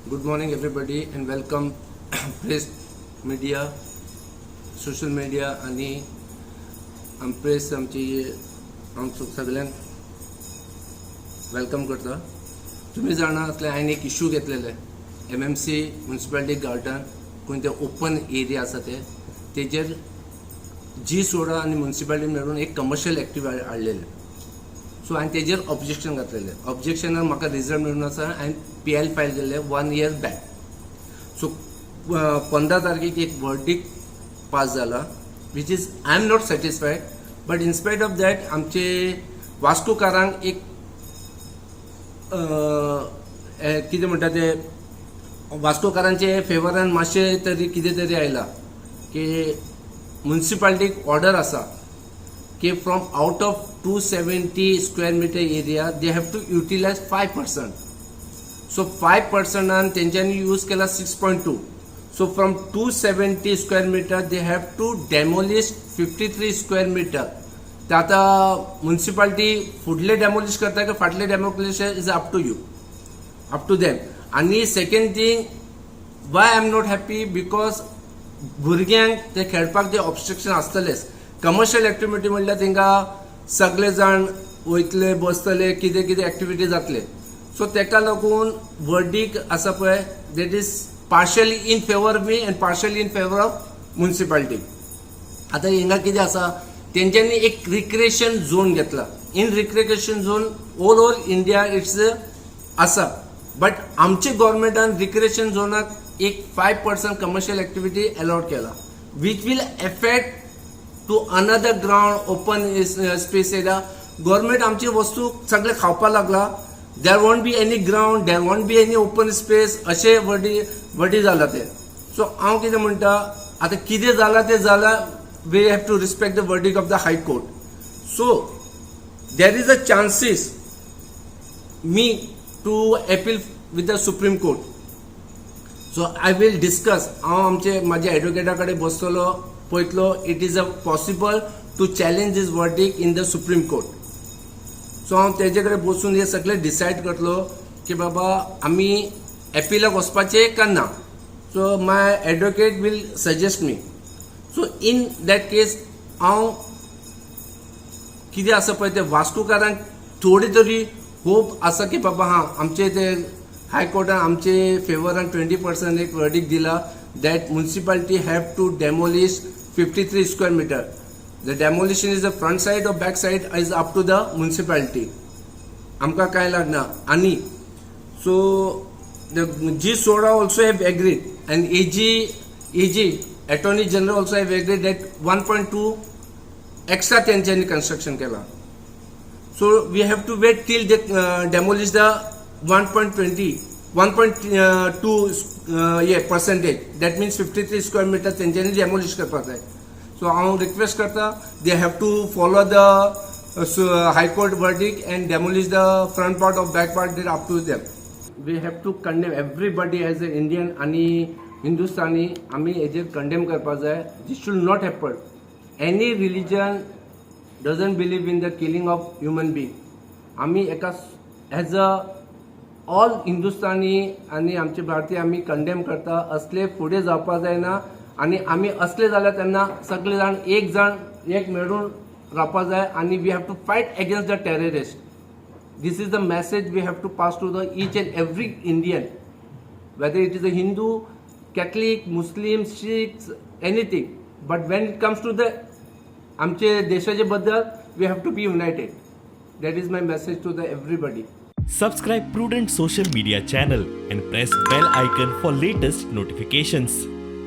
Good morning, everybody, and welcome press media, social media आनी press. आमची हांव सगळ्यांक welcome करता. तुमी जाणा आसले, हांवें एक इशू घेतलेले, एमएमसी, म्युन्सिपालिटी गार्डन, खंय ते ओपन एरिया आसा ते, तेजेर जी सोडा आनी म्युन्सिपालिटी मेळून एक कमर्शियल एक्टिविटी हाडलेले. सो हांवें तेजेर ऑब्जेक्शन घातलेलें. ऑब्जेक्शनाक म्हाका रिजल्ट मेळून आसा. हांवें पीआयएल फायल केल्लें वन इयर बॅक. सो 15 तारखेक एक वर्डीक पास जाला, which is I am not satisfied, but in spite of that आमचे वास्कोकारांक एक कितें म्हणटा ते, वास्कोकारांचे फेवरान मातशें तरी कितें तरी आयलां की म्युन्सिपालिटीक ऑर्डर आसा की from out of 270 square meter area they have to utilize 5%. So 5 पर्संटान तेंच्यांनी यूज केला 6.2. So from 270 square meter they have to demolish 53 square meter. ते आतां म्युन्सिपालिटी फुडले डेमोलिश करता की फाटले demolish is up to you, up to them. आनी second thing, why I am not happy, because भुरग्यांक ते खेळपाक ते ऑब्स्ट्रक्शन आसतलेच. कमर्शियल एक्टिविटी म्हणल्यार तांकां सगळे जाण वयतले, बसतले, कितें कितें एक्टिविटी जातले. सो तेका लागून वर्डीक आसा पळय, that is partially in favour me and partially in favour of municipality. आतां हिंगा कितें आसा, तेंच्यांनी एक रिक्रिएशन झोन घेतला. In recreation zone all over India it's आसा, बट आमचे गव्हर्मेंटान रिक्रिएशन झोनाक एक 5% कमर्शियल एक्टिविटी अलाउड केला, which will affect to another ground, open space area. Government आमची वस्तू सगळे खावपाक लागला. There won't be any ground, there won't be any open space, अशें वर्डी वर्डी जाला ते. सो हांव कितें म्हणटा, आतां कितें जालां तें जालां. We have to respect the verdict of the High Court. So there is a chances me to appeal with the Supreme Court. So I will discuss. हांव आमचे म्हाज्या एडवोकेटा कडेन बसतलो, पळयतलो, it is a possible to challenge this verdict in the Supreme Court. So हांव तेजे कडेन बसून हे सगळें डिसायड करतलो की बाबा, आमी एपिलाक वचपाचें काय ना. So my advocate will suggest me. So in that case हांव कितें आसा पळय तें, वास्कोकारांक थोडी तरी होप आसा की बाबा, हां, आमचे ते हायकोर्टान आमचे फेवरान 20% एक वर्डीक दिला that municipality have to demolish 53 square meter. The demolition is the front side or back side is up to the municipality. आमकां कांय लागना. आनी so the G SODA also have agreed and AG, Attorney General, also have agreed that 1.2 extra तेंच्यांनी construction केला. So we have to wait till they demolish the 1.20, 1.2 ये percentage, that means 53 square meter तेंच्यांनी demolish करपाक जाय. So हांव request करता, they have to follow the High Court verdict and demolish the front part or back part, that up to them. We have to condemn everybody as a Indian आनी हिंदुस्तानी. आमी हेजेर condemn करपाक जाय. This should not happen. Any religion doesn't believe in the killing of human being. आमी एका as a all Hindustani आनी आमचे भारतीय आमी कंडेम करता. असले फुडें जावपाक जायना आनी आमी असले जाल्यार तेन्ना सगळे जाण एक जाण एक मेळून रावपाक जाय आनी we have to fight against the terrorist. This is the message we have to pass to the each and every Indian, whether it is a Hindu, Catholic, Muslim, Sikhs, anything. But when it comes to the आमचे देशाचे बद्दल, we have to be united. That is my message to the everybody. Subscribe Prudent Social Media channel and press bell icon for latest notifications.